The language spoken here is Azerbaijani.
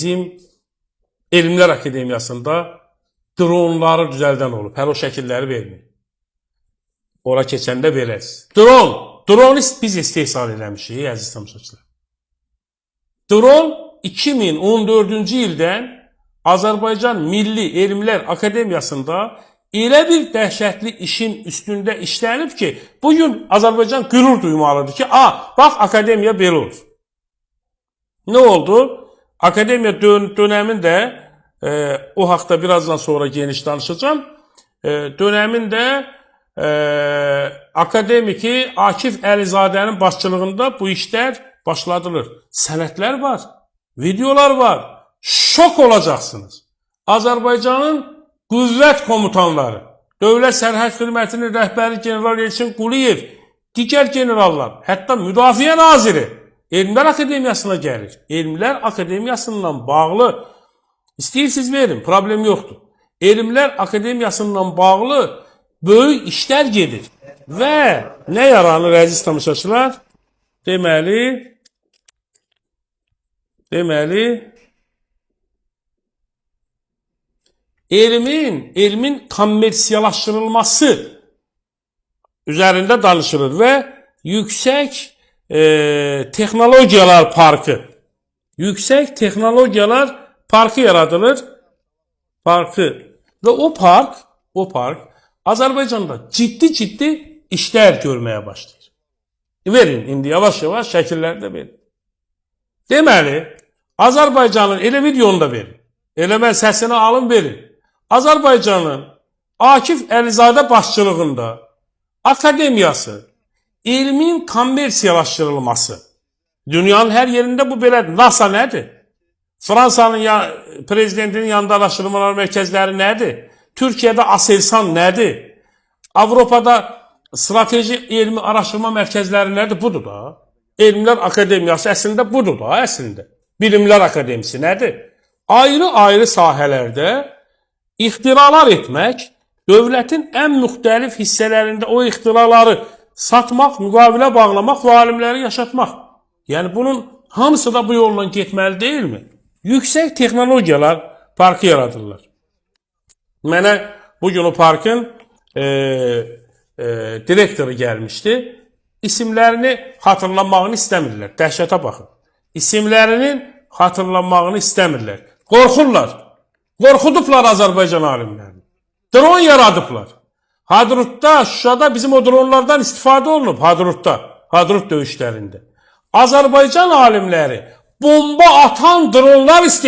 bizim Elmlər Akademiyasında dronları düzəldən olub. Hələ o şəkilləri vermir. Ora keçəndə verəriz. Dronu biz istehsal eləmişik, əziz tamaşaçılar. Dron 2014-cü ildən Azərbaycan Milli Elmlər Akademiyasında elə bir dəhşətli işin üstündə işlənib ki, bugün Azərbaycan qürur duymalıdır ki, bax akademiya belə olur. Nə oldu? Akademiya dönəmində, o haqda birazdan sonra geniş danışacağam. Dönəmində akademiki Akif Əlizadənin başçılığında bu işlər başladılır. Sənədlər var, videolar var. Şok olacaqsınız. Azərbaycanın qüvvət komutanları, Dövlət Sərhəd Xidmətinin rəhbəri general Elçin Quliyev, digər generallar, hətta Müdafiə Naziri Elmlər Akademiyasına gəlir. Elmlər Akademiyasından bağlı istəyirsiniz verin, problem yoxdur. Elmlər Akademiyasından bağlı böyük işlər gedir. Və nə yaranır əziz tamaşaçılar? Deməli, elmin kommersiyalaşdırılması üzərində danışılır və yüksək texnologiyalar parkı, yüksək texnologiyalar parkı yaradılır. Parkı və o park Azərbaycanda ciddi-ciddi işlər görməyə başlayır. Verin, indi yavaş-yavaş şəkilləri də verin. Deməli, Azərbaycanın, elə videonu da verin. Elə mən səsini alın, verin. Azərbaycanın Akif Əlizadə başçılığında akademiyası, elmin kommersiyalaşdırılması. Dünyanın hər yerində bu belədir. NASA nədir? Fransanın prezidentinin yanında araşdırmalar mərkəzləri nədir? Türkiyədə Aselsan nədir? Avropada strateji elmi araşdırma mərkəzləri nədir? Budur da. Elmlər Akademiyası əslində budur da, əslində. Bilimlər Akademisi nədir? Ayrı-ayrı sahələrdə ixtiralar etmək, dövlətin ən müxtəlif hissələrində o ixtiraları satmaq, müqavilə bağlamaq və alimləri yaşatmaq. Yəni bunun hamısı da bu yolla getməli deyilmi? Yüksək texnologiyalar parkı yaradırlar. Mənə bugün o parkın direktoru gəlmişdi. İsimlərini xatırlanmağını istəmirlər. Dəhşətə baxın. İsimlərinin xatırlanmağını istəmirlər. Qorxurlar. Qorxudublar Azərbaycan alimlərini. Dron yaradıblar. Hadrutda, Şuşada bizim o dronlardan istifadə olunub Hadrutda, Hadrut döyüşlərində. Azərbaycan alimləri bomba atan dronlar istehsal